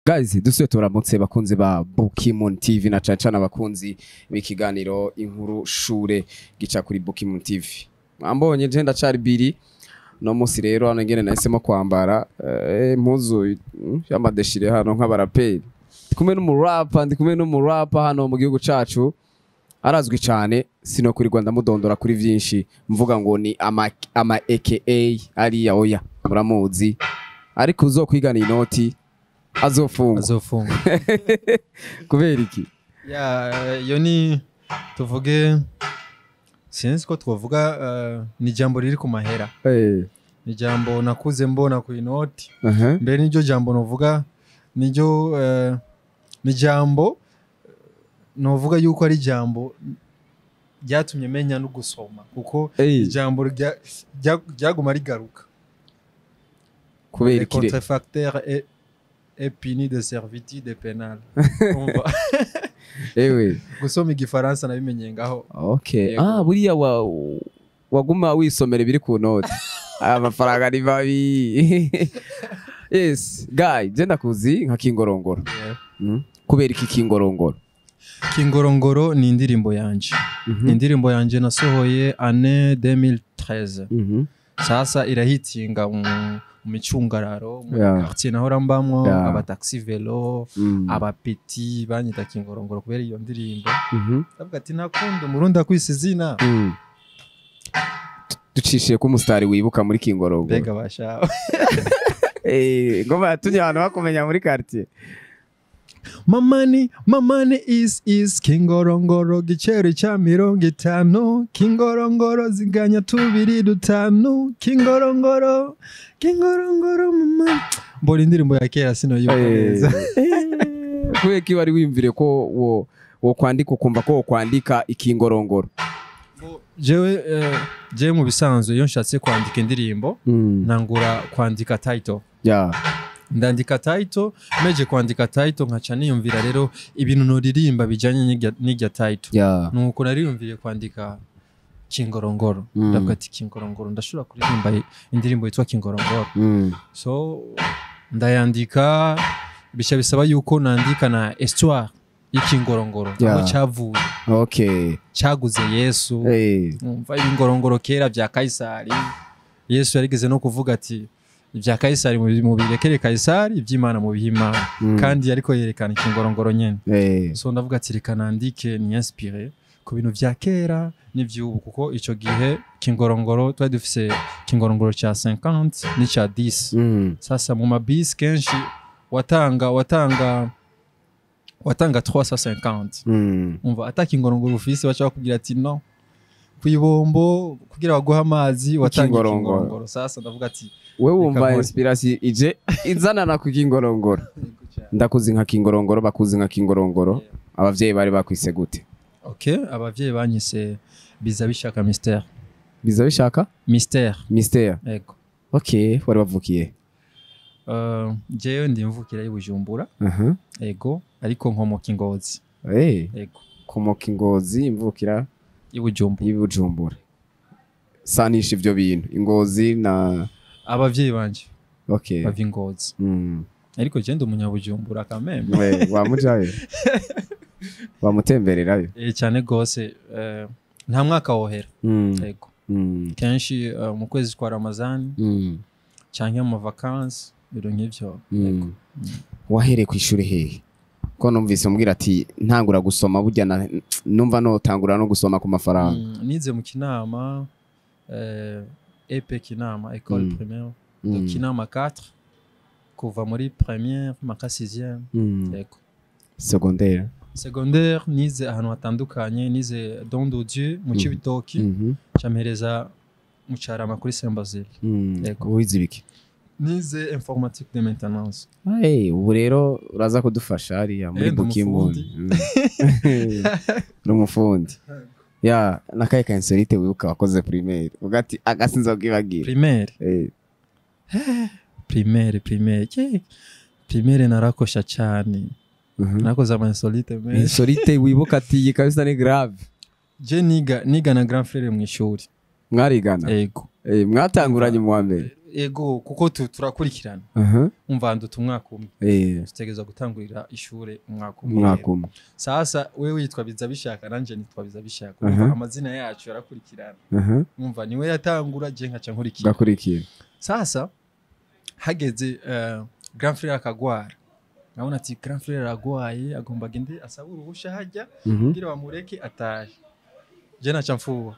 Guys, dusuye turamutse bakunzi ba Bukimon TV na cane cane abakunzi b'ikiganiro Inkuru Shure gica kuri Bukimon TV. Mwambonye je ndacari biri no musi rero hano ngene nahisemo kwambara impuzu y'amadeshire hano nk'abaraperi. Ndi kumwe n'umurapa, ndi kumwe n'umurapa hano mu gihugu cacu, arazwi cane, sinokurirwa ndamudondora kuri vyinshi mvuga ngo ni ama aka ariya, oya, muramuzi, ariko uzokwigana inoti azofungwa. Azofunga. Kubera iki? Ya, iyo ni tuvuge, sinzi ko twavuga, ni ijambo riri ku mahera. Ni ijambo nakuze mbona ku inoti. Mbere niryo jambo novuga, niryo ni ijambo novuga yuko ari ijambo ryatumye menya no gusoma, kuko ijambo ryaguma rigaruka. Kubera Le iki re? Contrefacteur est puni de servitude pénale. Umva, Ewe. Gusoma igifaransa nabimenye ngaho. Okay. Yego. Ah, buriya wa waguma wisomera ibiri ku noti. Aya mafaranga ni mabi. Yes guy, je ndakuzi nka Kingorongoro. Kubera iki Kingorongoro? Kingorongoro ni indirimbo yanje. Ni indirimbo yanje nasohoye année 2013. Sasa irahitinga mu micungararo, mu quartier nahora mbamwo, abataxi vélo, abapeti banyita Kingorongoro kubera iyo ndirimbo. Ndavuga ati nakunda umurundi akwise izina. Ducishiye ko umusitari wibuka muri Kingorongoro. Mbega bashawe. Ngoma yatumye abantu bakumenya muri quartier. Mamani, mamani is Kingorongoro, giceri cha 50, Kingorongoro ziganya tubiri dutanu, Kingorongoro, Kingorongoro mama. Mbona indirimbo ya kera sinoyibuka neza. Kubera ko wari wiyumvire ko wo kwandika, ukumva ko wo kwandika Ikingorongoro? Jewe mu bisanzwe iyo nshatse kwandika indirimbo, ntangura kwandika title. Ndandika title, meje kwandika title nkaca niyumvira rero ibintu noririmba bijanye n'irya title. Nuko nariyumviye kwandika Kingorongoro. Ndavuga ati Kingorongoro, ndashobora kuririmba indirimbo yitwa Kingorongoro. So ndayandika, bisha bisaba yuko nandika na histoire y'Ikingorongoro, aho cyavuye, cyaguze Yesu. Umva, ibingorongoro kera bya Kaisari, Yesu yarigeze no kuvuga ati ibya Kaisari mubirekere Kaisari, iby'Imana mubihe Imana. Kandi yariko yerekana ikingorongoro nyene. So ndavuga ati reka nandike, ni inspiré ku bintu vya kera n'ivy'ubu, kuko ico gihe Kingorongoro twari dufise Kingorongoro ca 50 n'ica 10. Sasa mu mabisi kenshi watanga 350. Umva, ata Kingorongoro ufise baca bakubwira ati no kwibombo kugira baguhe amazi watanga Ikingorongoro. Ikingorongoro. Sasa ndavuga ati We wumva reka nkore. Inspiration ije izanana ku Kingorongoro. Ndakuzi nka Kingorongoro, bakuzi nka Kingorongoro. Abavyeyi bari bakwise gute? Okay, abavyeyi banyise Biza Bishaka Mystère. Biza Bishaka? Mystère. Mystère. Ego. Okay, wari wavukiye? Jewe ndi mvukira y'i Bujumbura. Ego, ariko nkomoka i Ngozi. Ego. Komoka Ingozi, imvukira i Bujumbura. Y'i Bujumbura. Sanisha ivyo bintu, Ingozi na Abavyeyi banje bava i Ngozi. Ariko je ndi umunyabujumbura kameme. We wamujayo, wamutembererayo? Eh, cyane gose, nta mwaka wohera. Ego. Kenshi mu kwezi kwa Ramazani canke mu vacances, ibintu nk'ivyo. Ego. Wahereye ku ishuri hehe, ko numvise umbwira ati ntangura gusoma burya numva notangura no gusoma ku mafaranga? Nize mu Kinama, EP Kinama, école primaire de Kinama 4, kuva muri première mpaka 6e. Ego. Secondaire? Secondaire nize ahantu hatandukanye, nize Don de Dieu mu Cibitoki, campereza mu Carama kuri Saint Basile. Yego. Wize ibiki? Nize informatique de maintenance. Hey, ubu rero uraza kudufasha hariya muri Eh, ndi Bukimuni. umufundi. Ni umufundi ya nakaye ka insolite wibuka wakoze primaire uvuga ati agasinzobwibagira? Primaire? Eh. Primaire, primaire narakosha cyane. Nakoze ama insolite menshi. Insolite wibuka ati iyi kabisa ni grave. Je niga na grand frère mu ishuri. Mwarigana? Ego. Eh, mwatanguranye mu wa mbere? Ego, kuko turakurikirana. Umva, nduta umwaka umwe. Tutegerezwa gutangurira ishure umwaka umwe. Umwaka umwe. Sasa wewe witwa Bizabishaka, nanje nitwa Bizabishaka. Umva, amazina yacu yarakurikirana. Umva, niwe yatangura, je nkaca nkurikira. Gakurikira. Sasa hageze grand frère akagwara, nkabona ati grand frère aragwaye, agomba agende asabe uruhusha hajya kugira bamureke atahe, je naca mfuha.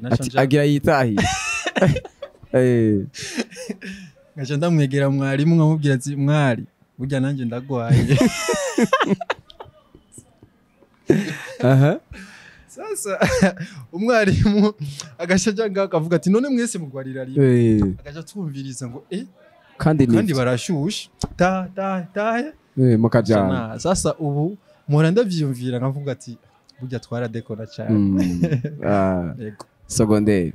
Naca Ati agira yitahiye. Nkaca ndamwegera mwarimu, nkamubwira ati: "Mwari, burya nanjye ndagwaye." Sasa umwarimu agaca aja ngaho akavuga ati: "None mwese mugwarira rimwe?" Agaca atwumviriza ngo Kandi kandi ni barashushe, ta ta tahe. Mukajana. Sasa ubu mpora ndavyiyumvira, nkavuga ati burya twaradekona cyane. Yego. Secondaire.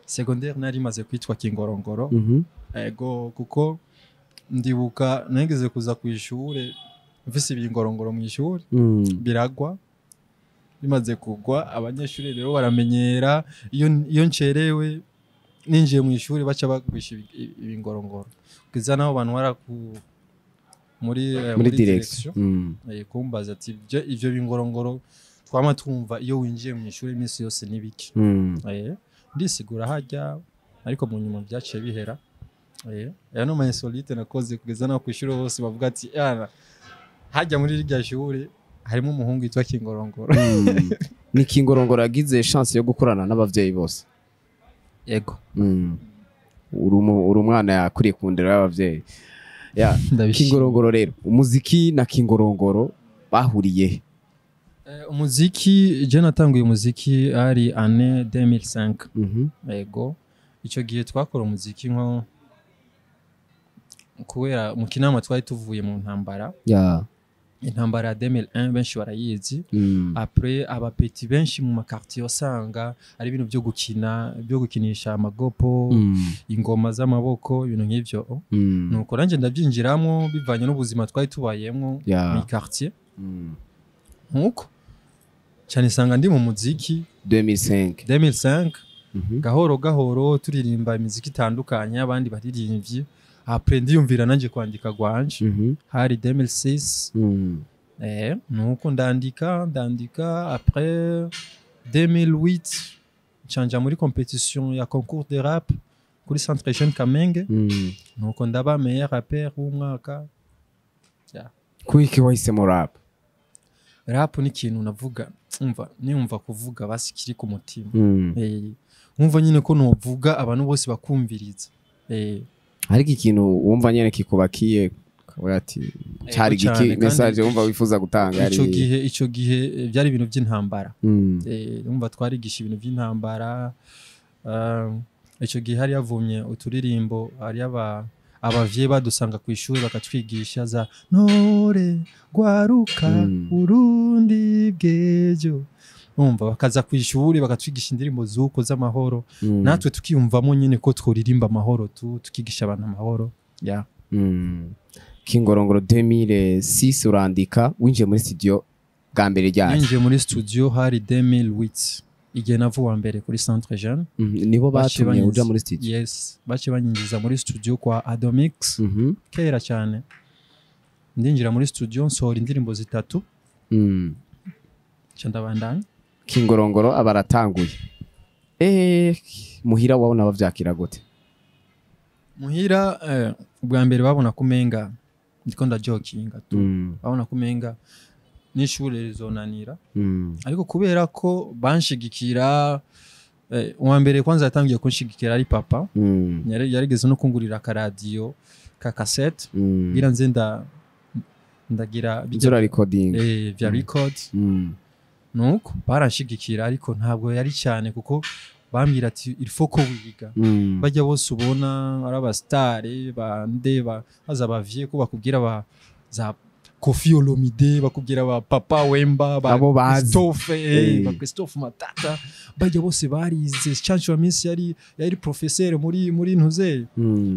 Secondaire nari maze kwitwa Kingorongoro. Ego, kuko ndibuka nageze kuza ku ishure mfise ibingorongoro mu ishuri, biragwa. Bimaze kugwa, abanyeshuri rero baramenyera, iyo ncerewe ninjiye mu ishuri baca bagwisha ibingorongoro, kugeza naho bantwara ku muri Muri direction. Kumbaza ati: Ivyo bingorongoro twama twumva iyo winjiye mu ishuri iminsi yose nibiki?" Ndisigura hajya, ariko mu nyuma byaciye bihera. Aya no ma insolite nakoze kugeza naho kw'ishuri bose bavuga ati: "Yana, hajya muri rirya shuri harimo umuhungu yitwa Kingorongoro." Ni Kingorongoro yagize chance yo gukorana n'abavyeyi bose. Yego. Uri umwana yakuriye ku ndero y'abavyeyi. Ya. Ndabishima. Kingorongoro rero, umuziki na Kingorongoro bahuriye he? Umuziki, je natanguye umuziki ari année 2005. Yego, icyo gihe twakora umuziki nko kubera mu Kinama twari tuvuye mu ntambara, intambara ya 2001, benshi barayizi. Après, abapeti benshi mu makartier wasanga ari ibintu byo gukina, byo gukinisha amagopo, ingoma z'amaboko, ibintu nk'ivyo. Nuko nanjye ndabyinjiramo bivanye n'ubuzima twari tubayemo mu quartier. Nkuko cyane isanga ndi mu muziki. 2005. 2005. Gahoro gahoro turirimba imiziki itandukanye abandi baririmbyi, après ndiyumvira nanjye kwandika gwanje. Hari 2006. Nuko ndandika, ndandika, après 2008 nca muri compétition ya concours de rap kuri Centre Jeune Kamenge. Nuko ndaba meilleur rappeur w'umwaka. Kuiki wahisemo rap? Rap ni ikintu navuga, umva, niyumva kuvuga basi kiri ku mutima. Nkumva nyine ko novuga abantu bose bakumviriza. Ariko ikintu wumva nyene kikubakiye, ukavuga ati cari Ego giki cane, message kandi wumva wifuza gutanga yari? Ico gihe byari ibintu by'intambara. Umva, twarigisha ibintu by'intambara. Ico gihe hari havumye uturirimbo, hari abavyeyi badusanga ku ishuri bakatwigisha za ntore gwaruka, Burundi bw'ejo. Umva, bakaza ku ishuri bakatwigisha indirimbo z'uko z'amahoro, natwe tukiyumvamo nyine ko tworirimba amahoro, tukigisha abantu amahoro, yeah. Kingorongoro 2006 urandika, winjiye muri studio bwa mbere ryari? Ninjiye muri studio hari 2008, igihe navuwa mbere kuri Centre Jeune. Nibo Baciye batumye uja banyinjiza- muri studio? Yes, baciye banyinjiza muri studio kwa Adomix. Kera cyane ndinjira muri studio, nsohora indirimbo zitatu, nca ndabandanya. Kingorongoro aba aratanguye. Muhira wabona bavyakira gute? Muhira, ubwa mbere babona ko umenga ndiko ndajokinga tu. Babona ko umenga n'ishure rizonanira, ariko kubera ko banshigikira, uwa mbere kwanza yatangiye kunshigikira ari papa. Yarigeze no kungurira akaradiyo ka cassette ngira nze ndagira Ivyo recording. Vya record. Nuko baranshigikira, ariko ntabwo yari cyane, kuko bambwira ati: "Il faut ko wiga." Bajya bose ubona ari abasitari bande baza bavye ko bakubwira ba za Koffi Olomide, bakubwira ba Papa Wemba, ba Abo bazi. Christophe, ba Christophe Matata, bajya bose barize. Chancho wa minsi yari professeur muri ntuze,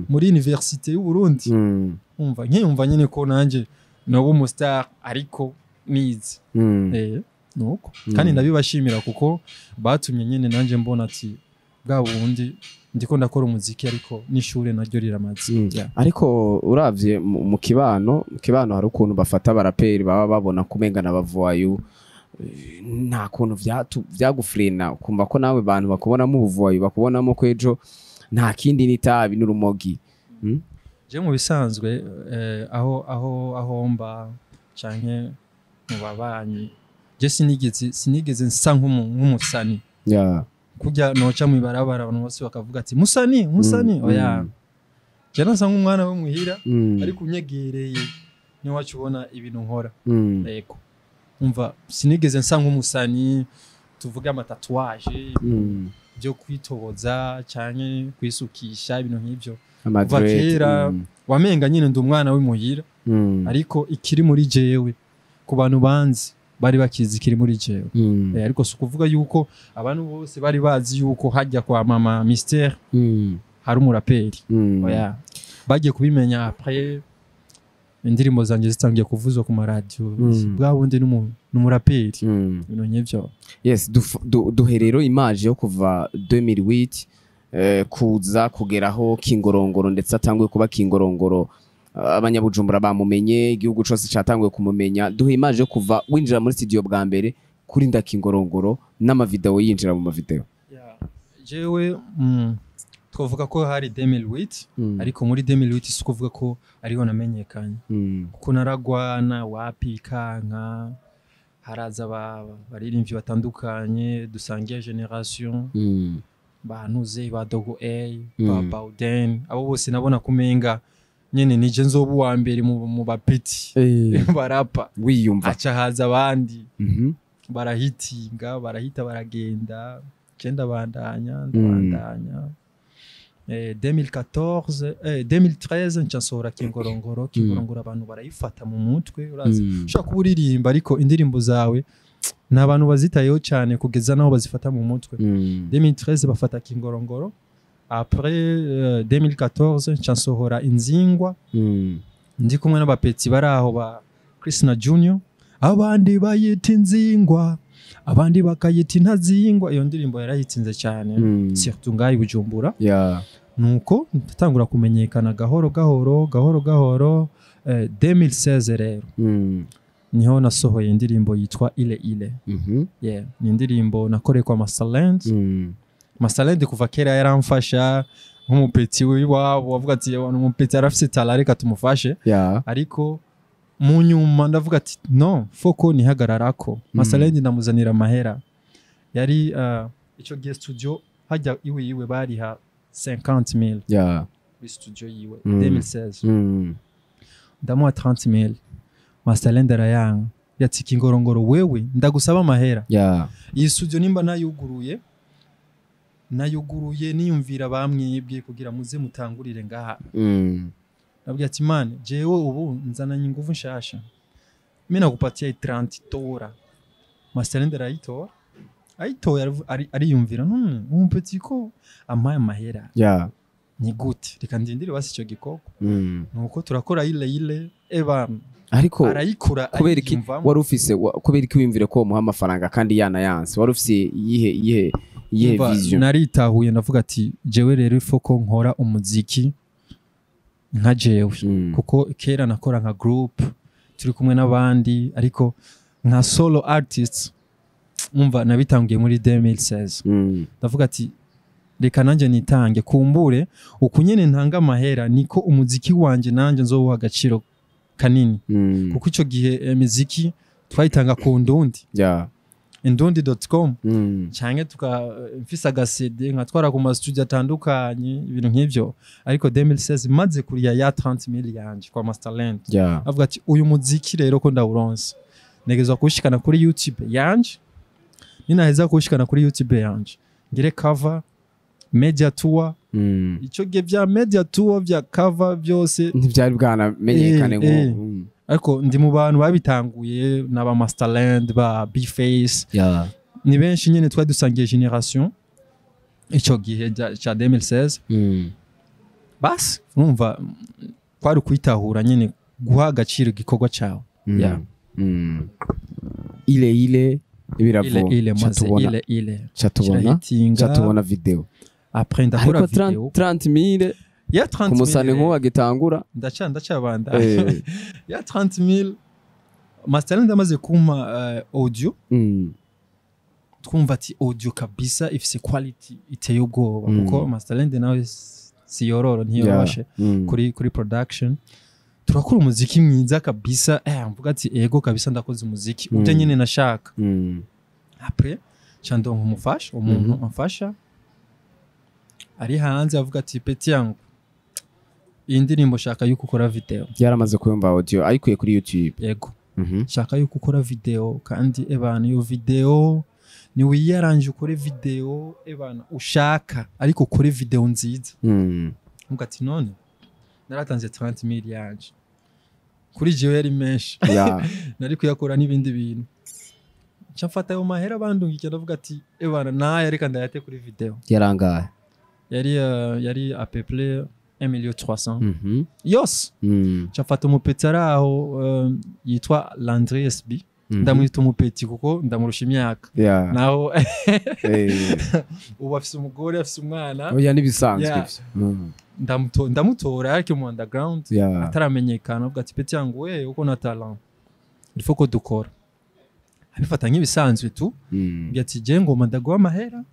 muri université y'u Burundi. Umva, nkiyumva nyine ko nanjye noba umustar ariko nize. Nuko kandi ndabibashimira kuko batumye nyine nanjye mbona ati Bwa bundi ndiko ndakora umuziki, ariko n'ishure naryo riramaze. Yeah. Ariko uravye mu kibano hari ukuntu bafata abaraperi, baba babona kumenga na bavoyu. Nta kuntu vyagufrena ukumva ko nawe bantu bakubonamo ubuvoyu, bakubonamo ko ejo nta kindi n'itabi n'urumogi? Je mu bisanzwe, aho mba canke mu babanyi, je sinigeze nsa nk'umusani kurya noca mw'ibarabara abantu bose bakavuga ati: "Musani, musani." Oya, je nasa nk'umwana wo muhira, ariko unyegereye niho waca ubona ibintu nkora. Yego, umva, sinigeze nsa nk'umusani, tuvuge ama tatouage, byo kwitoboza canke kwisukisha, ibintu nk'ivyo. Ama Kuva dread, kera wamenga nyine ndi umwana w'imuhira, ariko ikiri muri jewe, ku bantu banzi bari bakizi ikiri muri jewe. Ariko si ukuvuga yuko abantu bose bari bazi yuko hajya kwa mama Mystère hari umuraperi. Oya, bagiye kubimenya après indirimbo zanjye zitangiye kuvuzwa ku maradiyo. Bwa bundi n'umuraperi, ibintu nk'ivyo. Yes, duhe rero image yo kuva 2008 kuza kugeraho Kingorongoro, ndetse atanguye kuba Kingorongoro, abanyabujumbura bamumenye, igihugu cose catanguye kumumenya. Duhe image yo kuva winjira muri studio bwa mbere kuri nda Kingorongoro n'amavideo, yinjira mu mavideo. Yeah. Jewe twavuga ko hari 2008, ariko muri 2008 si ukuvuga ko ariho namenyekanye, kuko naragwana wapi kanka haraza baririmbyi batandukanye dusangiye generation, bantuze ba Dogo A, ba Bauden, abo bose nabona kumenga nyene nije nzoba uwa mbere mu bapeti barapa. Wiyumva. Aca haza abandi, barahitinga, barahita, baragenda, je ndabandanya, ndabandanya. 2014, 2013 nca nsohora Kingorongoro. Kingorongoro abantu barayifata mu mutwe, urazi. Ushobora kuba uririmba ariko indirimbo zawe nta bantu bazitayeho cyane kugeza naho bazifata mu mutwe. 2013 bafata Kingorongoro. Après, 2014 nca nsohora Inzingwa, ndi kumwe n'abapetsi bari aho ba Chris na Junior. Abandi bayita inzingwa, abandi bakayita intazingwa. Iyo ndirimbo yarayitsinze cyane, surtout ngaho i Bujumbura. Nuko ndatangura kumenyekana gahoro gahoro, gahoro gahoro. 2016 rero niho nasohoye indirimbo yitwa Ile Ile. Yeah, ni indirimbo nakoreye kwa Masterland. Masterland kuva kera yaramfasha nk'umupeti w'iwabo, avuga ati: "Umupeti arafise talent, reka tumufashe." Ariko mu nyuma ndavuga ati: "No, foko nihagararako." Masterland ndamuzanira amahera yari ico gihe studio hajya iwe iwe bariha 50000 kuri studio yiwe, 2016. Ndamuha 30000, Masterland arayanga, yatsika ingorongoro: "Wewe ndagusaba amahera, iyi studio nimba nayuguruye, nayuguruye niyumvira bamwibwe kugira muze mutangurire ngaha." Nabwiye ati: "Man, jewe ubu nzananye ingufu nshasha, mimi nakupatia 30, tora." Masterland arayitora, ayitoye ariyumvira: "None umupeti ko ampaye amahera, ni gute? Reka ndindire basi icyo gikorwa." Nuko turakora Ile Ile, eba Ariko arayikora, kubera iki ariyumvamo. Wari ufise kubera iki wiyumvire ko womuha amafaranga kandi yanayanse? Wari ufise iyihe Umva, vision? Naritahuye, ndavuga ati: "Jewe rero ifo ko nkora umuziki nka jewe." Kuko kera nakora nka group turi kumwe n'abandi, ariko nka solo artist, umva, nabitangiye muri 2016. Ndavuga ati: "Reka nanjye nitange, kumbure uku nyene ntanga amahera niko umuziki wanje nanjye nzowuha agaciro kanini." Kuko ico gihe imiziki twayitanga ku Ndundi, indundi.com, canke tuka mfise aga CD nkatwara ku ma studio atandukanye, ibintu nk'ivyo. Ariko 2016 maze kuriya ya 30 mille yanje kwa Masterland, avuga ati: "Uyu muziki rero ko ndawuronse, ntegerezwa kuwushikana kuri YouTube yanje. Ninaheza kuwushikana kuri YouTube yanje, ngire cover, media tour." Ico gihe vya media tour, vya cover byose ntibyari bwanamenyekane ngo Ariko ndi mu bantu babitanguye n'aba Masterland, ba Bface, ni benshi nyine twari dusangiye generation ico gihe ca 2016. Basi urumva, kwari ukwitahura nyine, guha agaciro igikorwa cawe. Yeah. Ile Ile Ile biravuga Ile maze tubona Ile Ile ca tubona kirahitinga. Ca tubona video. Après ndakora Ariko video 30 000 ya ku 30 000 musani nk'uwo agitangura. Ndacabanda. Ya 30 000, Masterland amaze kumpa audio, twumva ati audio kabisa ifise quality iteye ubwoba, kuko Masterland nawe siyororo, ntiyoroshe kuri production. Turakora umuziki mwiza kabisa, mvuga ati ego kabisa, ndakoze umuziki ujya nyine nashaka. Après ca ndonka umufasha, umuntu amfasha ari hanze, avuga ati: "Petit yangu, iyi ndirimbo shaka yuko ukora video." Yaramaze kuyumva audio ayikuye kuri YouTube? Yego. "Shaka yuko ukora video, kandi ebana, iyo video ni wiyaranje, ukore video ebana ushaka, ariko ukore video nziza." Mvuga ati none naratanze 30 mille yanje, kuri jewe yari menshi, nari kuyakora n'ibindi bintu. Nca mfata ayo mahera bandungikira, ndavuga ati ebana, naye reka ndayate kuri video. Yarangaye? Yari à peu près 1 million 300 yose. Nca mfata umupeti ari aho, yitwa Landry SB. Ndamwita umupeti kuko ndamurusha imyaka, naho ubu afise umugore, afise umwana. Oya, n'ibisanzwe ivyo. Ndamutora ariko mu underground, ataramenyekana. Avuga ati: "Petit yangu, we uko na talent, il faut ko dukora." Abifata nk'ibisanzwe tu. Mbwira ati: "Je ngoma ndaguha amahera,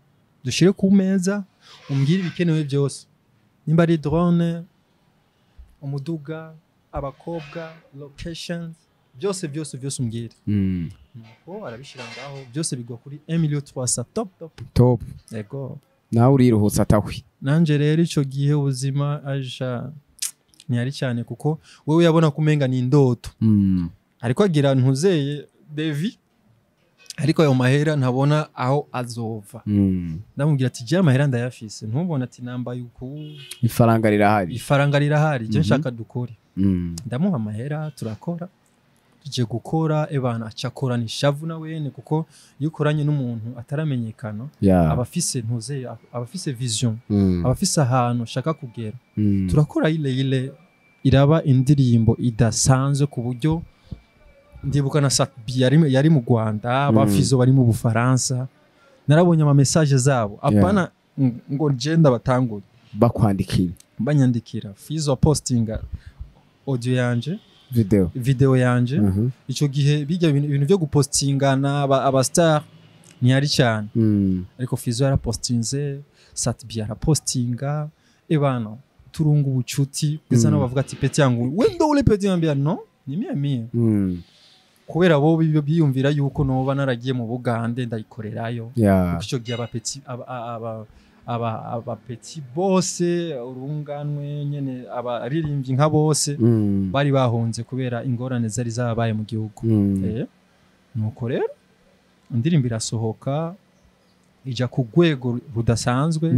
dushire ku meza, umbwire ibikenewe byose, nimba ari drone, umuduga, abakobwa, locations, byose byose byose umbwire." Nuko arabishira ngaho byose, bigwa kuri 1 million 300, top top. Top. Yego. Nawe uriruhutsa atahwi. Nanje rero ico gihe ubuzima aja ntiyari cyane, kuko wewe yabona kumenga ni indoto, ariko agira ntuzeye devis, ariko ayo mahera ntabona aho azova. Ndamubwira ati: "Je amahera ndayafise, ntubona ati nambaye uku." Ifaranga rirahari. Ifaranga rirahari, je nshaka dukore. Ndamuha amahera, turakora. Tuje gukora, ebana, aca akorana ishavu na wene, kuko iyo ukoranye n'umuntu ataramenyekana, aba afise ntuzeye, aba afise vision, aba afise ahantu ashaka kugera. Turakora ile ile, iraba indirimbo idasanzwe, ku buryo ndibuka na Sat-B yari mu Rwanda, abafizo bari mu Bufaransa, narabonye ama message zabo, apana ngo je ndabatangure. Bakwandikira? Banyandikira. Fizo postinga audio yanje, Video. video yanje. Ico gihe bijya ibintu byo gupostingana aba star ntiyari cyane, ariko Fizo yarapostinze, Sat-B yarapostinga, ebana turunga ubucuti kugeza nabo bavuga ati: "Petit yangu, we ndo ule petit?" Ambia: "No, ni mie mie." Kubera bo biyumvira yuko noba naragiye mu Bugande ndayikorerayo, kuko ico gihe abapeti aba abapeti bose, urunganwe nyene, abaririmbyi nka bose bari bahunze kubera ingorane zari zabaye mu gihugu. Nuko rero indirimbo irasohoka, ija ku rwego rudasanzwe.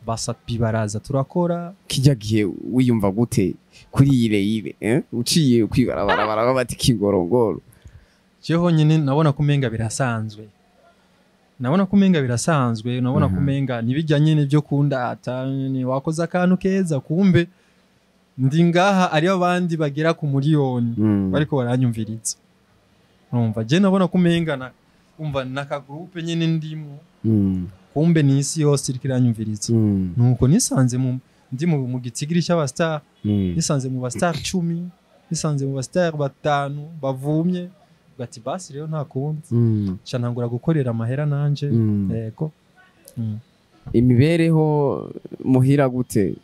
Ba Sat-B baraza, turakora. Kijya gihe wiyumva gute kuri ire ire, eh? Uciye kwibarabara baraba bati Kingorongoro? Jeho nyine nabona kumenga birasanzwe, nabona kumenga birasanzwe, nabona kumenga nibijya nyine byo kundata, ni wakoze akantu keza, kumbe ndi ngaha ariyo abandi bagera ku miliyoni bariko baranyumviriza. Urumva, je nabona kumenga na umva naka groupe nyine ndimo, kumbe ni isi yose iriko iranyumviriza. Nuko nisanze mu ndi mu gitigiri cy'aba star, nisanze mu ba star 10, nisanze mu ba star batanu bavumye. Ati basi rero nta kundi, nca ntangura gukorera amahera nanje. Yego. Imibereho muhira gute?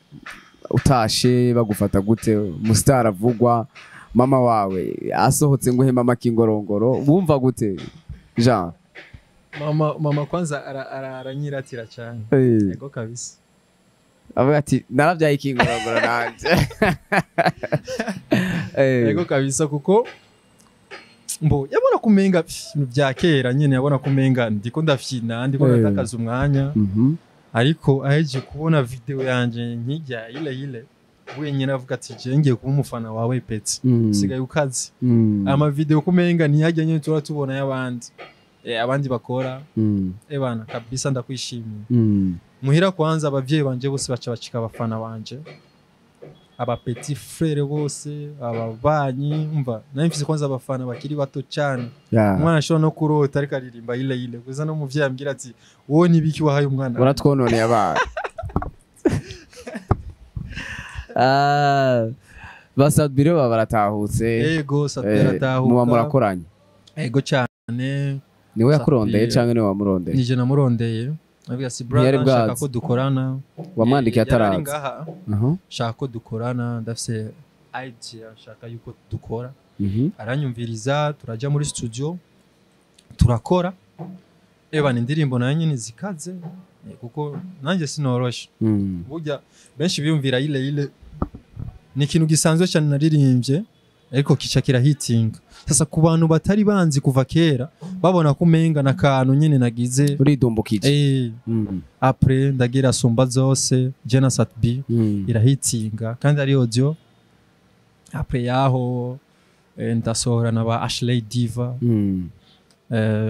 Utashe bagufata gute? Umustar avugwa, mama wawe asohotse ngo he mama Kingorongoro, wumva gute Jean? Mama kwanza aranyiratira cyane. Yego kabisa. Avuga ati narabyaye Kingorongoro nanje. Yego kabisa, kuko mbo yabona kumenga pf, ibintu bya kera nyene, yabona kumenga ndiko ndafyina, ndiko ndatakaza umwanya, ariko aheje kubona video yanje nkijya ile ile, wenyine avuga ati: "Je ngiye kuba umufana wawe petit, usigaye ukazi." Ama video kumenga ntiyajya nyene tura tubona y'abandi, abandi bakora. Ebana kabisa ndakwishimiye. Muhira kwanza abavyeyi banje bose baca bacika abafana banje, aba petit frère bose, ababanyi. Umva, nari mfise kwanza abafana bakiri bato cyane. Umwana ashobora no kurota ariko aririmba ile ile, kuza no muvyeyi ambwira ati: "Wowe nibiki wahaye umwana?" Uratwononeye abana. Ah, ba Sat-B rero baba baratahutse. Yego, Sat-B aratahuka. Muba murakoranye? Ego cyane. Niwe yakurondeye Sat-B, canke niwe wamurondeye? Nije namurondeye, avuga ati: Ntiyari "Brother, nshaka bwazi. ko dukorana." Wamwandikiye Yari ari ataraza? ngaha. Nshaka ko dukorana, ndafise idea, nshaka yuko dukora. Aranyumviriza, turajya muri studio, turakora. Eba ni indirimbo nayo nyine zikaze, kuko nanjye sinoroshe. Burya benshi biyumvira ile ile ni ikintu gisanzwe cyane naririmbye, ariko kica kirahitinga. Sasa ku bantu batari banzi kuva kera, babona ko umenga n'akantu nyine nagize. Uridumbukije. Après ndagira Sumba Zose je na Sat-B, irahitinga kandi ari audio. Après yaho ndasohora na ba Ashley Diva.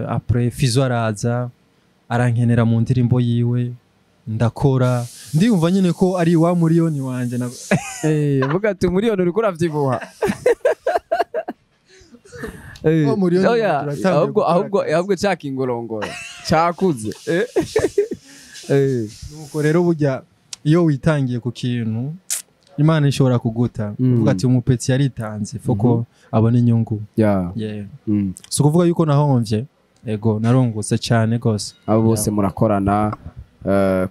Après Fizo araza arankenera mu ndirimbo yiwe, ndakora, ndiyumva nyine ko ari wa miliyoni wanje na Vuga ati umuriyoni uriko uravyibuha. Wa miliyoni Oya, turatangiye ahubwo gukora ahubwo akazi. Ahubwo ca kingorongoro cakuze. Nuko rero burya iyo witangiye ku kintu, Imana ishobora kuguta, uvuga ati umupetsi yaritanze, foko abona inyungu. Yeah. Si ukuvuga yuko nahomvye, ego narungutse cyane gose. Abo bose murakorana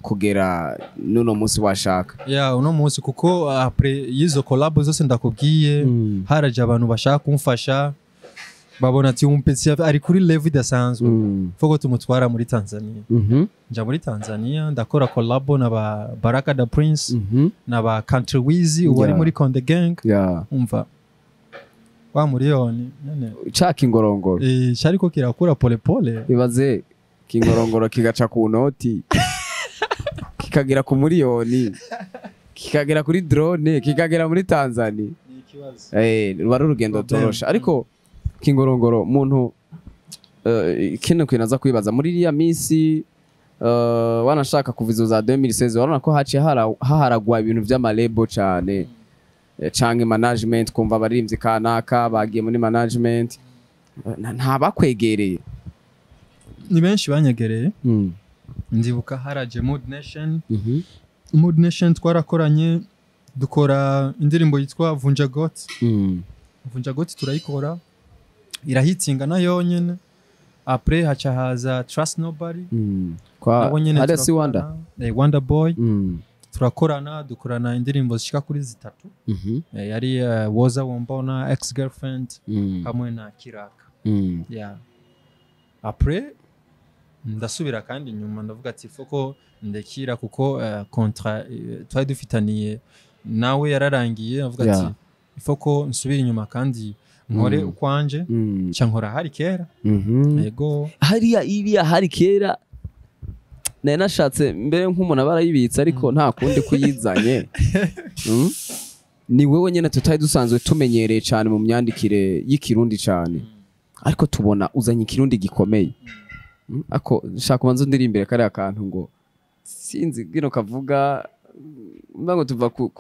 kugera n'uno munsi washaka? Yeah, uno munsi, kuko après y'izo collab zose ndakubwiye, haraje abantu bashaka kumfasha, babona ati umupetsi ari kuri level idasanzwe, foko tumutwara muri Tanzania. Nja muri Tanzania, ndakora collab na ba Baraka da Prince, na ba Country Wizi ubu ari muri Konde Gang. Umva wa miliyoni nyene. Ca kingorongoro. Cyariko kirakura pole pole. Ibaze kingorongoro kigaca ku noti, kikagera ku miliyoni, kikagera kuri drone, kikagera muri Tanzania. Ni ikibazo. Ruba ari urugendo Problem. torosha, ariko kingorongoro muntu, kino kintu aza kwibaza muri iriya minsi, wanashaka kuva izo za 2016, urabona ko haciye haharagwa ibintu vy'ama label cane, canke management, kumva abaririmbyi kanaka bagiye muri management. Nta bakwegereye? Ni benshi banyegereye. Ndibuka haraje Mood Nation. Mood Nation twarakoranye, dukora indirimbo yitwa Vunja Got. Vunja Got turayikora, irahitinga nayo nyene. Après haca haza Trust Nobody. Kwa Nabo nyene hariya si Wanda? turakorana. Wanda Boy. Turakorana, dukorana indirimbo zishika kuri zitatu. Yari Woza Wombona, Ex Girlfriend, hamwe na Kiraka. Yeah. Après ndasubira kandi inyuma, ndavuga ati foko ndekira, kuko contrat twari dufitaniye nawe yararangiye. Ndavuga ati ifoko nsubira inyuma kandi nkore ukwanje, nca nkora Hari Kera. Yego. Hariya iriya Hari Kera nari nashatse mbere nk'umuntu aba arayibitse, ariko nta kundi kuyizanye. Ni wewe nyine tutari dusanzwe tumenyereye cyane mu myandikire y'ikirundi cyane, ariko tubona uzanye ikirundi gikomeye. Ako nshaka kubanza ndirimbire kariya kantu ngo sinzi gino kavuga mba ngo tuva ku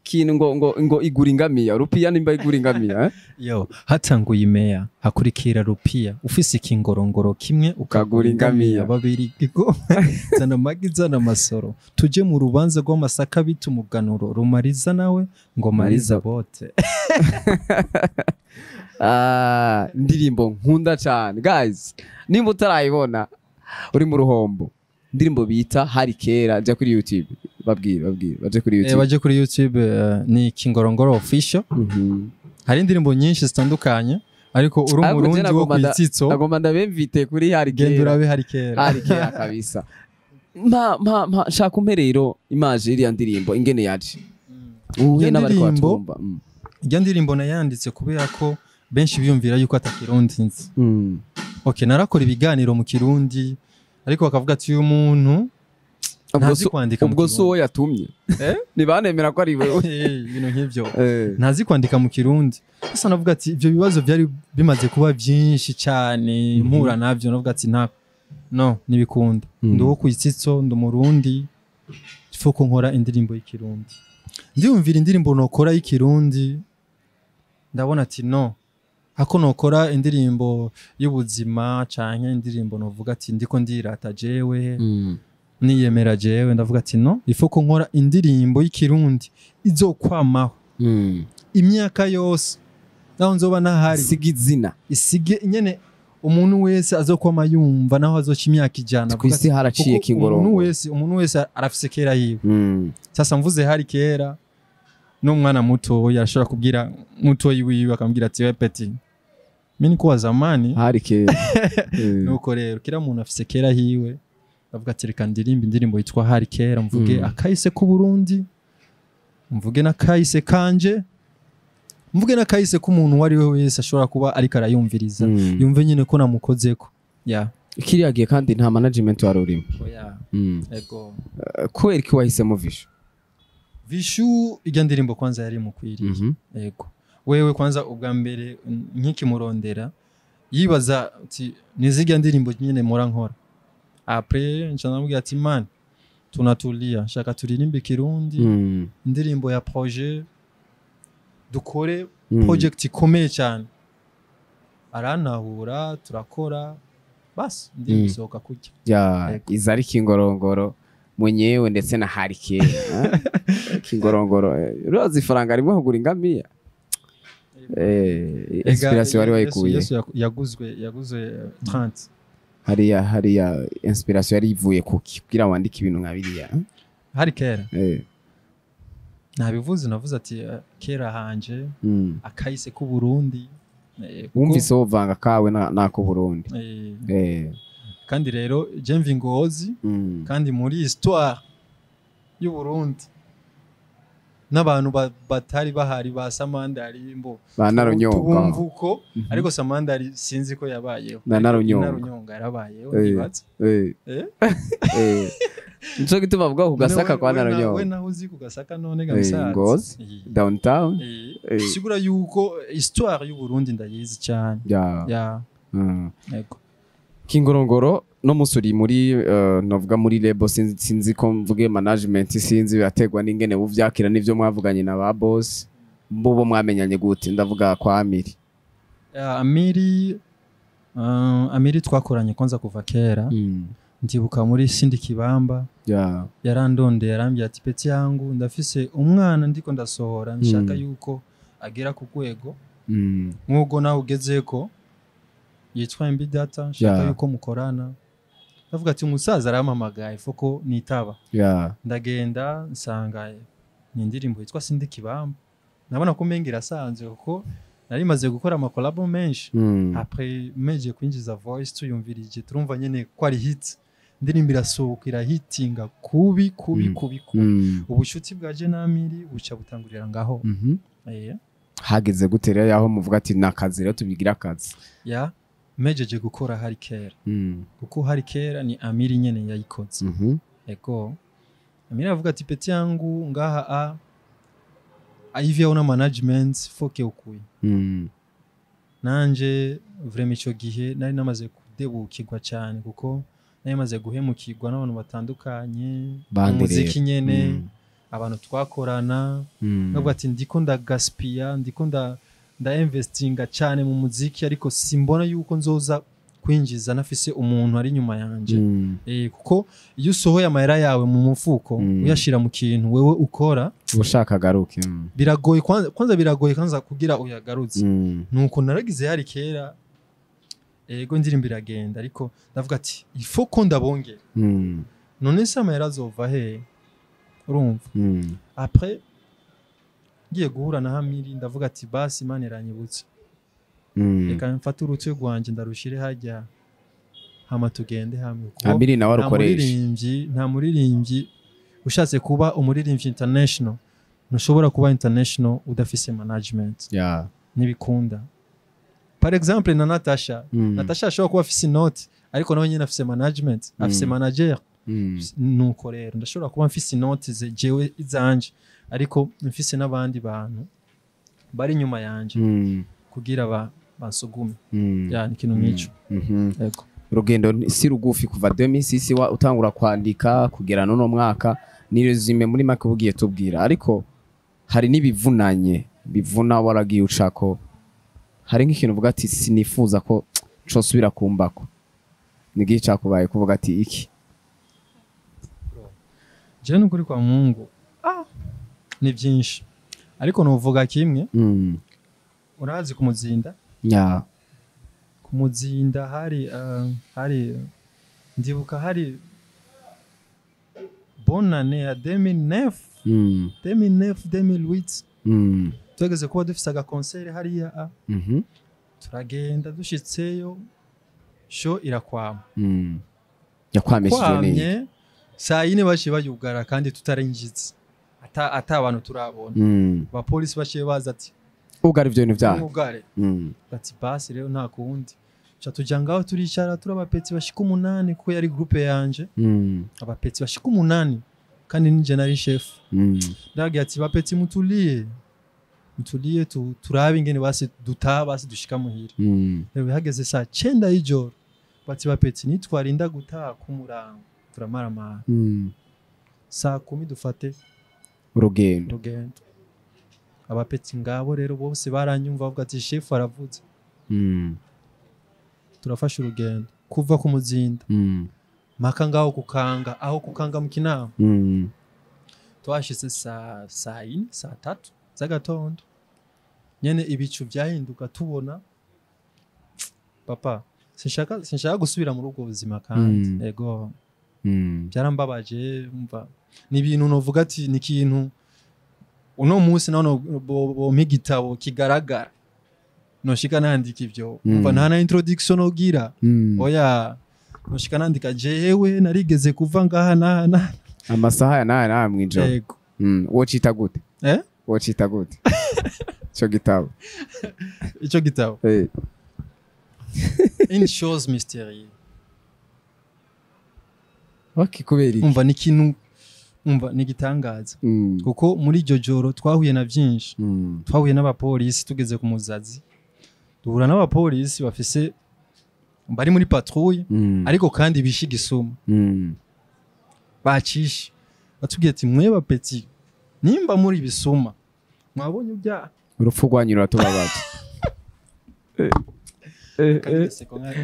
kintu ngo igura ingamiya, rupiya, nimba igura ingamiya, eh? Yo, hatanguye imeya, hakurikira rupiya, ufise ikingorongoro kimwe ukagura ingamiya. Babiri igo zana amagi, zana amasoro, tuje mu rubanza rw'amasaka bita umuganuro, rumariza nawe ngo mariza bote. Ah, indirimbo nkunda cyane guys, nimba utarayibona uri mu ruhombo. Indirimbo bita Hari Kera, jya kuri YouTube, babwire baje kuri YouTube. Baje kuri YouTube, ni Kingorongoro Official. Hari indirimbo nyinshi zitandukanye, ariko uri Ariko je umurundi wo kwitsitso, nagomba ndabemvite kuri Hari genda Kera. Urabe Hari Kera. Hari Kera kabisa. Mpa mpa mpa shaka umpe rero image iriya ndirimbo ingene yaje uhuye Iyo n'abariko ndirimbo batwumva. Iyo ndirimbo nayanditse kubera ko benshi biyumvira yuko atakirundi nzi. Okay, narakora ibiganiro mu Kirundi, ariko bakavuga ati uyu muntu Ubwo ntazi kwandika mu ubwo si Kirundi. uwo yatumye ntibanemera ko ari wewe. Ibintu nk'ibyo. Ntazi kwandika mu Kirundi. Gusa navuga ati ibyo bibazo byari bimaze kuba byinshi cyane, mpura nabyo, navuga ati nta no ntibikunda. Ndi uwo kwitsitso, ndi umurundi, ko nkora indirimbo y'ikirundi. Ndiyumvira indirimbo nokora y'ikirundi, ndabona ati no hako nokora indirimbo y'ubuzima canke indirimbo novuga ati ndiko ndirata jewe. Niyemera jewe, ndavuga ati no, il faut ko nkora indirimbo y'Ikirundi izokwamaho imyaka yose naho nzoba nahari. Siga izina. Isige nyene, umuntu wese azokwama yumva naho azoca imyaka 100. Kwisi haraciye Kuko umuntu Kingorongoro. wese arafise kera yiwe. Sasa mvuze hari kera, n'umwana muto yarashobora kubwira mutoyi wiwe, akamubwira ati: "We petit, mimi nikuwa zamani." Hari kera. Nuko rero kila muntu afise kera hiwe. Ndavuga ati reka ndirimbe indirimbo yitwa Hari Kera, mvuge akahise k'u Burundi, mvuge n'akahise kanje, mvuge n'akahise k'umuntu uwo ari we wese ashobora kuba ariko arayumviriza, yumve nyine ko namukozeko, yeah. Kiriya gihe kandi nta management wari urimo. Oya. Ego. Kubera iki wahisemo Vishu? Vishu, ijya ndirimbo kwanza yari mukwiriye. Ego, wewe kwanza ubwa mbere nkikimurondera yibaza ati nizijya ndirimbo nyine mora nkora. Après nca ndamubwira ati: "Man, tunatulia, nshaka turirimbe Kirundi, indirimbo ya projet, dukore project ikomeye cyane." Arantahura, turakora, basi indirimbo isohoka kurya. Ya. Ego. Iza ari Kingorongoro mwenyewe ndetse na Hari Kera, eh? Kingorongoro, urazi ifaranga rimwe kugura ingamiya. Inspiration wari wayikuye? Yesu yaguzwe 30. Hariya inspiration yari ivuye kuki kugira wandike ibintu nka biriya, eh? Hari kera. Nabivuze, navuze ati kera hanje, akahise k'u Burundi, Wumvise wovanga kawe nako Burundi. Kandi rero je mva Ngozi, kandi muri histoire y'u Burundi n'abantu batari bahari ba Samandari mbo Ba Narunyonga. tubumva uko, ariko Samandari sinzi ko yabayeho. Na Narunyonga. Narunyonga yarabayeho, ndibaza. Nico gituma bavuga ku Gasaka None kwa we Narunyonga. Naho uzi ku Gasaka none ga musaza? Ngozi. Downtown. Sigura yuko histoire y'u Burundi ndayizi cyane. Ya. Yego. Kingorongoro no musuri muri novuga muri label, sinzi ko mvuge management, sinzi, biraterwa n'ingene buvyakira n'ivyo mwavuganye na ba boss mbubo. Mwamenyanye gute? Ndavuga kwa Amiri. Ya, Amiri twakoranye kwanza kuva kera. Ndibuka muri Sindi Kibamba, yarandondeye, yarambwiye ati: "Petit yangu, ndafise umwana ndiko ndasohora, nshaka yuko agera ku rwego nk'ubwo nawe ugezeko, yitwa MB Data, nshaka yuko mukorana." Ndavuga ati umusaza arampamagaye, foko nitaba. Ndagenda, nsanga ni indirimbo yitwa Sindi Kibamba. Nabona ko umenga irasanzwe kuko nari maze gukora amakolabo menshi. Après meje kwinjiza voice, tuyumvirije, turumva nyene ko ari hit. Indirimbo irasohoka, irahitinga kubi kubi, kubi kubi. Ubushuti bwa je na Amiri buca butangurira ngaho. Hageze gute rero yaho muvuga ati ni akazi rero, tubigira akazi? Ya, mejeje gukora Hari Kera, kuko Hari Kera ni Amiri nyene yayikoze. Ego, Amiri avuga ati: "Petit yangu, ngaha a hivi una management, foke ukuye." Nanje vraiment ico gihe nari namaze kudebukirwa cyane, kuko nari maze guhemukirwa n'abantu batandukanye Bande umuziki rero? nyene, abantu twakorana. Ndavuga ati ndiko ndagaspiya, ndiko nda investinga cyane mu muziki, ariko simbona yuko nzoza kwinjiza nafise umuntu ari inyuma yanje. Kuko iyo usohoye amahera yawe mu mufuko, uyashira mu kintu wewe ukora, ushaka agaruke. Biragoye kwanza, biragoye kwanza kugira uyagarutse. Nuko naragize Hari Kera. Ego, indirimbo iragenda, ariko ndavuga ati ifo ko ndabongera. None se amahera azova he? Urumva? Après ngiye guhura na Hamiri, ndavuga ati basi Imana iranyibutse, reka mfate urutwe rwanje ndarushire hajya, hama tugende hamwe, kuko Amiri nawe nta arukoresha. muririmbyi, nta muririmbyi ushatse kuba umuririmbyi international, ntushobora kuba international udafise management. Ntibikunda. Par exemple na Natasha. Natasha ashobora kuba afise inoti, ariko nawe nyine afise management, afise manager. Nuko rero ndashobora kuba mfise inoti jewe izanje, ariko mfise n'abandi bantu bari inyuma yanje kugira bansugume. Ya, ni ikintu nk'ico. Yego. Urugendo si rugufi kuva 2006 utangura kwandika kugera n'uno mwaka. Ni resume muri make ugiye tubwira, ariko hari n'ibivunanye bivuna waragiye ucako. Hari nk'ikintu uvuga ati sinifuza ko cosubira kumbako, ni igihe cyakubaye kuvuga ati iki? Je nukuri kwa Mungu ni byinshi, ariko nuvuga kimwe. Urazi kumuzinda? Ya. Kumuzinda hari hari ndibuka hari bonane ya 2009, 2009 2008, twageze kuba dufise agaconcert hariya turagenda, dushitseyo show irakwama. Yakwamishijwe neza. Kwamye saa yine baciye bayugara kandi tutarinjize, ata abantu turabona. Abapolisi baciye baza ati ugara ivyo bintu vyayo. Mwugare. Ati basi rero nta kundi, ca tuja ngaho turicara, turi abapetits bashika 8, kuko yari groupe yanje. Abapetits bashika 8 kandi nije nari chef. Ndababwira ati bapetits, mutulie, mutulie, turabe ingene basi dutaha, basi dushika muhira. Rero hageze saa 9 y'ijoro, bati bapetits, nitwarinda gutaha kumurango turamaramara. Saa 10 dufate urugendo. Urugendo. Abapetits ngabo rero bose baranyumva, bavuga ati chef aravuze. Turafashe urugendo kuva ku Muzinda mpaka ngaho kukanga, aho kukanga mu Kinama. Twashitse saa 4, saa 3 z'agatondo nyene, ibicu vyahinduka tubona. Papa, sinshaka gusubira muri ubwo buzima kandi. Ego. Byarambabaje, umva, ni ibintu novuga ati ni ikintu uno munsi naho bompa igitabo kigaragara noshika nandika ivyo. Umva, nta na introduction nogira. Oya, noshika nandika jewe narigeze kuva ngaha naha naha. Amasaha ya naya naya mw'ijoro. Yego. Wocita gute? Eh? Wocita gute ico gitabo? Ico gitabo? Eh. Une chose mystérieuse. Okay, kubera iki? Umva, ni ikintu, umva, ni igitangaza, kuko muri iryo joro twahuye na byinshi. Twahuye n'abapolisi tugeze ku Muzazi, duhura n'abapolisi bafise bari muri patrouille, ariko kandi bishe igisuma. Bacishe batubwiye ati mwe bapetits, nimba muri bisuma mwabonye ibyaha. Urupfu rwanyu ruratubabaje.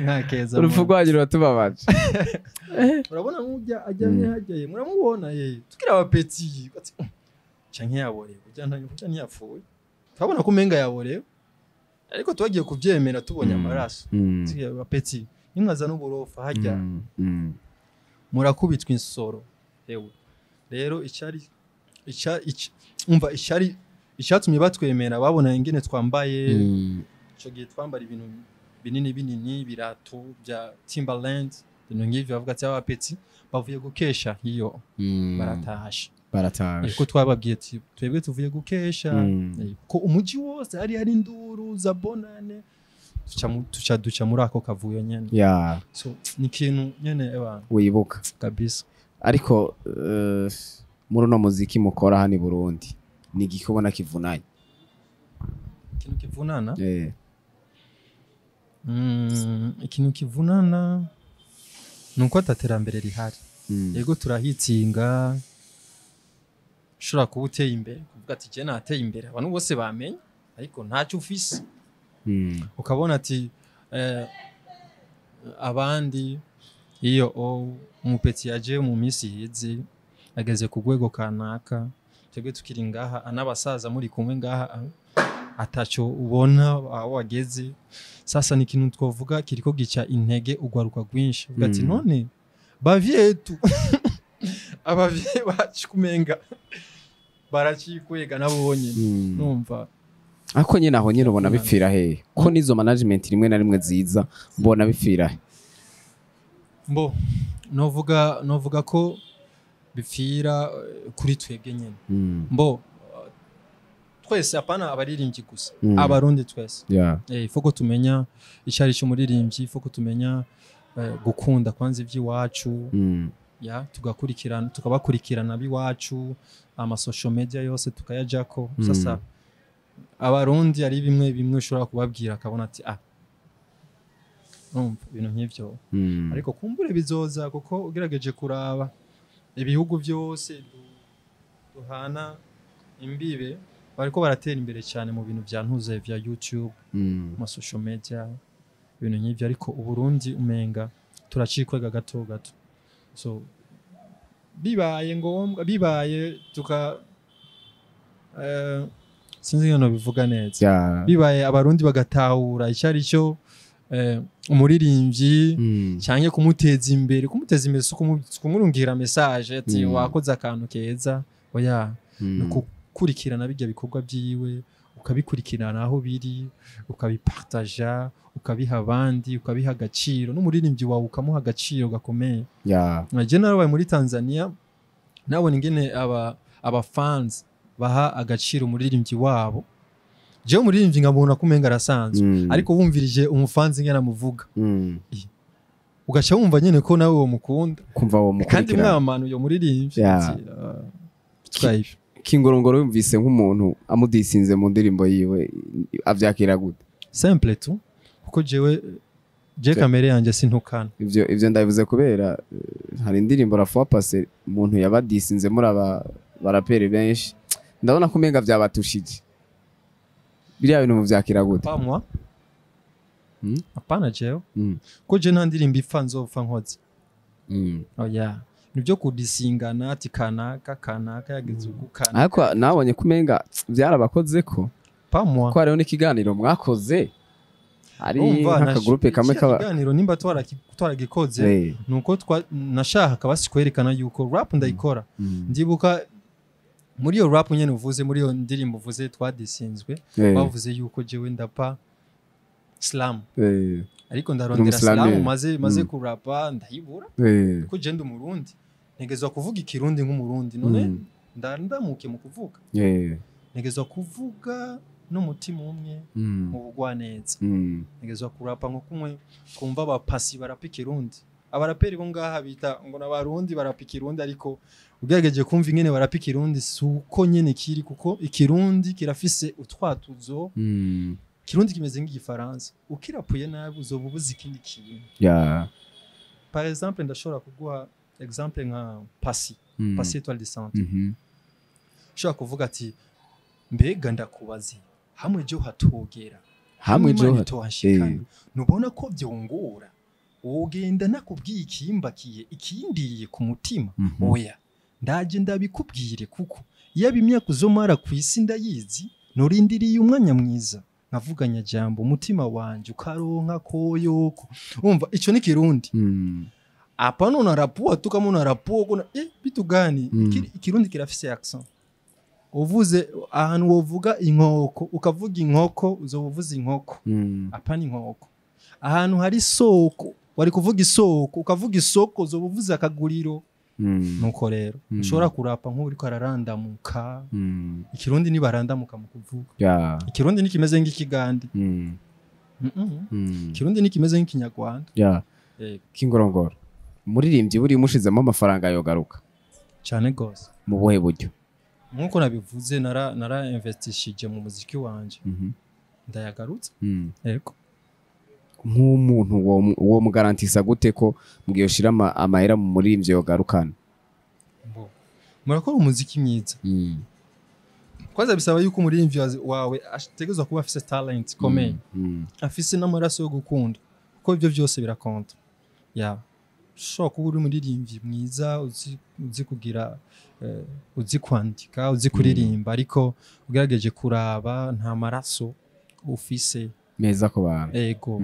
Nkakeza. Urupfu rwanyu ruratubabaje. Urabona nk'ujya aryamye hajyaye, muramubona ye, tukiri abapetits bati canke yaborewe, ujya ntiyapfuye, turabona ko umenga yaborewe, ariko twagiye kubyemera tubonye amaraso. Tukiri abapetits, nimwaza n'uburofa hajya, murakubitwa insoro. Ewe rero icyari umva, icyari icyatumye batwemera, babona ingene twambaye. Ico gihe twambara ibintu binini binini, ibirato bya Timberland, ibintu nk'ivyo. Bavuga ati abapetits bavuye gukesha iyo, baratashe. Baratashe. Ko twababwiye ati twebwe tuvuye gukesha. Ko umuji wose hari induru za bonane, tuca duca muri ako kavuyo nyene. So ni ikintu nyene eba. Wibuka. Kabisa. Ariko muri uno muziki mukora hano i Burundi, ni igiki ubona kivunanye? Ikintu kivunana? Eh. Ikintu kivunana ni uko ataterambere rihari. Yego, turahitsinga, ushobora kuba uteye imbere, kuvuga ati je nateye imbere, abantu bose bamenye, ariko ntacyo ufise. Ukabona ati abandi iyo umupetit yaje mu minsi iheze ageze ku rwego kanaka, twebwe tukiri ngaha n'abasaza muri kumwe ngaha, ataco ubona aho wageze. Sasa ni ikintu twavuga kiriko gica intege ugwaruka rwinshi, uvuga ati none bavyetu, abavyeyi bacu kumenga baracikwega nabo nyene. Numva. Ariko nyine aho nyine ubona bipfira hehe, ko n'izo management rimwe na rimwe ziza, mbona bipfira he? Mbo novuga ko bipfira kuri twebwe nyene. Mbo twese, apana abaririmbyi gusa, abarundi twese. Faut ko tumenya icari cy'umuririmbyi, faut ko tumenya gukunda kwanza iby'iwacu, ya tugakurikirana, tukabakurikirana b'iwacu, ama social media yose tukayajako. Sasa abarundi ari bimwe bimwe ushobora kubabwira akabona ati ah, urumva ibintu nk'ivyo. Ariko kumbure bizoza, kuko ugerageje kuraba ibihugu byose duhana imbibe, bariko baratera imbere cyane mu bintu vya ntuze vya YouTube, ma social media, ibintu nk'ivyo, ariko Uburundi umenga turacikwega gato gato. So Bibaye ngombwa, bibaye tuka sinzi ingene bivuga neza, bibaye Abarundi bagatahura icyo ari cyo umuririmbyi canke kumuteza imbere. Kumuteza imbere si kumurungira message ati wakoze akantu keza, oya, ni ukukurikirana bijya bikorwa byiwe, ukabikurikirana aho biri, ukabipartaja, ukabiha abandi, ukabiha agaciro, n'umuririmbyi wawe ukamuha agaciro gakomeye. Je narabaye muri Tanzania, nabona ingene aba fans baha agaciro umuririmbyi wabo. Jewe umuririmbyi nkabona ko umenga arasanzwe, ariko wumvirije umufanzi ingene amuvuga, ugaca wumva nyene ko nawe uwo mukunda, kumva uwo kandi mukurikirana. Mwamana uyo muririmbyi, ati, bitwaye ibi. Kingorongoro yumvise nk'umuntu amudisinze mu ndirimbo yiwe, avyakira gute? Simple tu, kuko jewe je kamere yanjye sintukana. Ivyo ndabivuze kubera hari indirimbo la fois passée umuntu yabadisinze muri aba baraperi benshi, ndabona ko umenga vyabatushije. Biriya bintu muvyakira gute? Pas moi. Hapana, jewe, ko je nta ndirimbo ipfa nzopfa nkoze. Oya, nibyo kudisingana ati kanaka kanaka yageze uku kanaka. Ariko nabonye ko umenga vyarabakoze ko Pas moi. ko hariho n'ikiganiro mwakoze ari Urumva, nk'akagroupe kamwe kiriya kaba kiganiro nimba twaragikoze, nuko nashaka basi kwerekana yuko rap ndayikora. Ndibuka muri iyo rap nyene uvuze, muri iyo ndirimbo uvuze twadisinzwe, bavuze yuko jewe ndapa slam, ariko ndarondera Umuslameur. slam maze kurapa ndayibura, kuko je ndi Umurundi, ntegezwa kuvuga Ikirundi nk'Umurundi. None ndandamuke mu kuvuga, ntegezwa kuvuga n'umutima umwe, mu bugwaneza, ntegezwa kurapa nko kumwe twumva abapasi barapa Ikirundi. Abaraperi bo ngaha bita ngo n'Abarundi barapa Ikirundi, ariko ugerageje kumva ingene barapa Ikirundi si uko nyene kiri, kuko Ikirundi kirafise utwatuzo. Ikirundi kimeze nk'Igifaransa, ukirapuye nabi uzoba ubuze ikindi kintu. Par exemple, ndashobora kuguha exemple nka Pasi, Pasi Etoile de Centre, ushobora kuvuga ati: "Mbega ndakubaze, hamwe jo hatogera, hamwe jo Imana itohashikana, nubona ko vyongora wogenda nakubwiye ikimbakiye ikindiriye ku mutima? Oya, ndaje ndabikubwire, kuko iyo imyaka uzomara ku isi ndayizi, nurindiriye umwanya mwiza nkavuganya jambo, umutima wanje ukaronka koyoko." Umva, ico ni Kirundi. Hapana unarapua tu kama unarapua kuna vitu gani? Ikirundi kirafise accent. Uvuze ahantu wovuga inkoko ukavuga inkoko, uzoba uvuze inkoko, apana inkoko. Ahantu hari soko wari kuvuga isoko ukavuga isoko, uzoba uvuze akaguriro. Nuko rero ushobora kurapa nk'uriko ararandamuka. Ikirundi nibarandamuka mu kuvuga. Ikirundi nikimeze nk'Ikigandi. Ikirundi nikimeze nk'Ikinyarwanda. Kingorongoro, umuririmbyi buri mushizemo amafaranga yogaruka? Cyane gose. Mu buhe buryo? Nkuko nabivuze, nara investishije mu muziki wanje, ndayagarutse. Yego. Nk'umuntu wo mugarantisa gute ko mugiye ushira amahera mu muririmbyi yogarukana? Mbo. Murakora umuziki mwiza. Kwanza bisaba yuko umuririmbyi wawe ategerezwa kuba afise talent ikomeye, afise n'amaraso yo gukunda, kuko ibyo byose birakonta. Ya, ushobora kuba uri umuririmbyi mwiza, uzi kugira uzi kwandika, uzi kuririmba, ariko ugerageje kuraba nta maraso ufise meza ku bantu. Ego.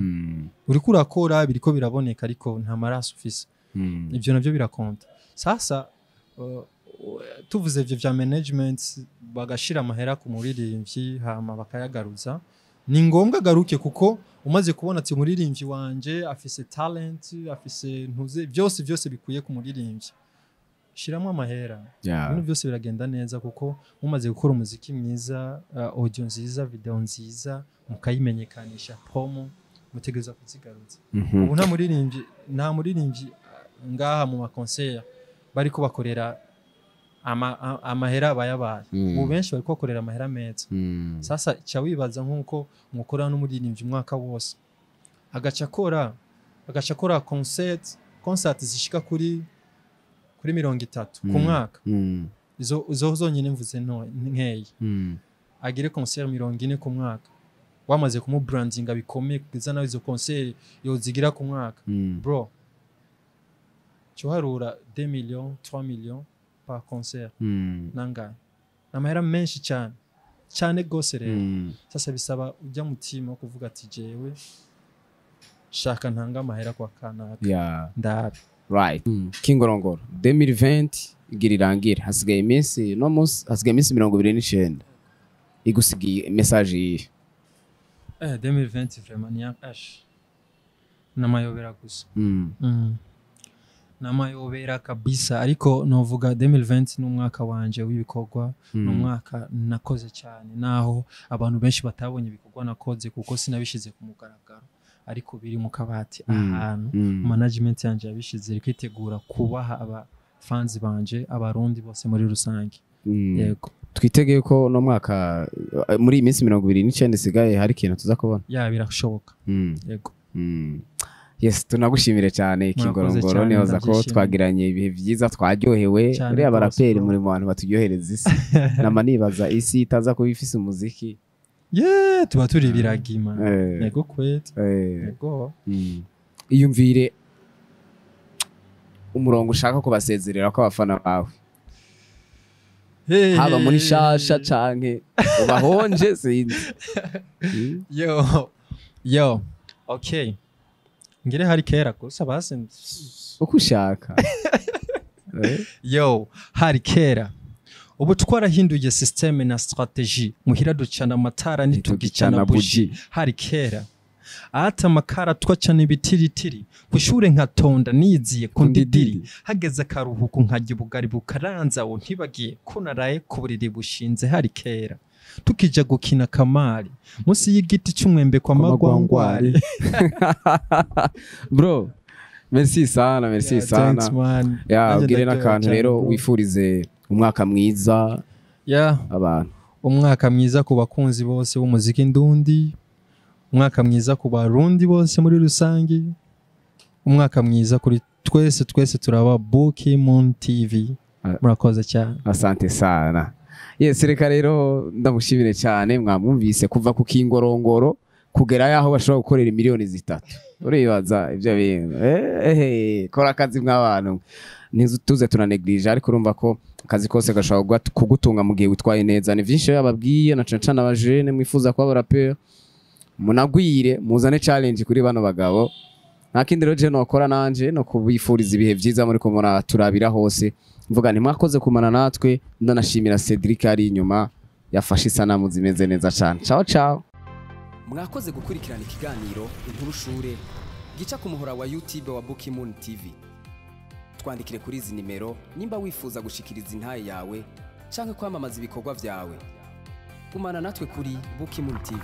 Uriko urakora, biriko biraboneka, ariko nta maraso ufise. Ibyo nabyo birakonta. Sasa tuvuze ivyo vya management, bagashira amahera ku muririmbyi hama bakayagaruza, ni ngombwa agaruke, kuko umaze kubona ati umuririmbyi wanje afise talent, afise ntuze byose byose bikwiye ku muririmbyi, shiramo amahera, ibintu byose biragenda neza, kuko mumaze gukora umuziki mwiza, audio nziza, video nziza, mukayimenyekanisha, promo, mutegereza kuzigaruza. Ubu nta muririmbyi ngaha mu maconcert bariko bakorera amahera bayabaye. Ubu benshi bariko bakorera amahera meza. Sasa ca wibaza nk'uko mukorana n'umuririmbyi umwaka wose, agaca akora concert zishika kuri 30 ku mwaka. Izo zonyine mvuze nto nkeyi. Agire concert 40 ku mwaka, wamaze kumubrandinga bikomeye kugeza nawe izo concert yozigira ku mwaka. Bro, Cyoharura 2 millions, 3 millions par concert. Nangahe? Amahera menshi cyane cyane gose rero. Sasa bisaba ujya mu team wo kuvuga ati jewe shaka ntanga amahera kwa kanaka, ndabe. Right. Kingorongoro 2020 igira irangire, hasigaye iminsi, no munsi hasigaye iminsi 29, igusigiye message yihe? 2020 vraiment ni ash namayobera gusa. Namayobera kabisa, ariko novuga 2020 ni umwaka wanje w'ibikorwa. Ni umwaka nakoze cyane, naho abantu benshi batabonye ibikorwa nakoze kuko sinabishize ku mugaragaro, ariko biri mu kabati ahantu. Management yanje yabishize, iri kwitegura kubaha aba fans banje, abarundi bose muri rusange. Yego. Twitegeye ko no mwaka muri iyi minsi 29 isigaye hari ikintu tuza kubona? Ya, birashoboka. Yego. Yes, tunagushimire cyane. Murakoze Kingorongoro, cyane, nibaza ko ndabyishimiye. twagiranye ibihe byiza, twaryohewe. Cyane Uriya rwose, baraperi bro. muri mu bantu baturyohereza isi. Nama nibaza isi itaza kuba ifise umuziki. Yeah, tuba turi ibiragima. Yego kwete. Yego. Iyumvire umurongo ushaka kubasezerera ko abafana bawe, haba muri shasha canke ubahonje, sinzi. Yo yo, okay, ngire hari kera gusa basi. Uko ushaka. Yo, hari kera, ubu twarahinduye système na stratégie, muhira ducana amatara ntitugicana buji. Hari kera ata amakara, twacana ibitiritiri, kushure nkatonda niziye ku ndidiri, hageze akaruhuko nkarya ubugari bukaranza, wo ntibagiye ko naraye ku buriri bushinze. Hari kera tukija gukina kamari munsi y'igiti c'umwembe kwa magwangwari. Bro, merci sana, merci Yeah, sana. thanks, man. Ya. Nanjye Ubwire ndaryohewe n'akantu cyane, rero bro. wifurize umwaka mwiza abantu. Umwaka mwiza ku bakunzi bose b'umuziki ndundi, umwaka mwiza ku barundi bose muri rusange, umwaka mwiza kuri twese, twese turaba Buki Moon TV. Murakoze cyane. Asante sana. Yes, reka rero ndamushimire cyane. Mwamwumvise kuva ku Kingorongoro kugera yaho bashobora gukorera miliyoni 3. Uribaza ibyo bintu, kora akazi mw'abantu, tuze turaneglige, ariko urumva ko akazi kose gashobora kugutunga mu gihe witwaye neza. Ni vyinshi yababwiye, na cane cane abajene mwifuza kuba abaraperi, munagwire muzane challenge kuri bano bagabo. Nta kindi rero je nokora nanje no kubifuriza ibihe vyiza muri ko turabira hose, mvuga nti mwakoze kumana natwe. Ndanashimira Cedric ari inyuma yafashe isanamu zimeze neza cyane. Ciao ciao. Mwakoze gukurikirana ikiganiro Inkuru Shure gica ku muhora wa YouTube wa Bukimoon TV. Twandikire kuri izi nimero nimba wifuza gushikiriza intaye yawe canke kwamamaza ibikorwa vyawe. Gumana natwe kuri Bukimoon TV.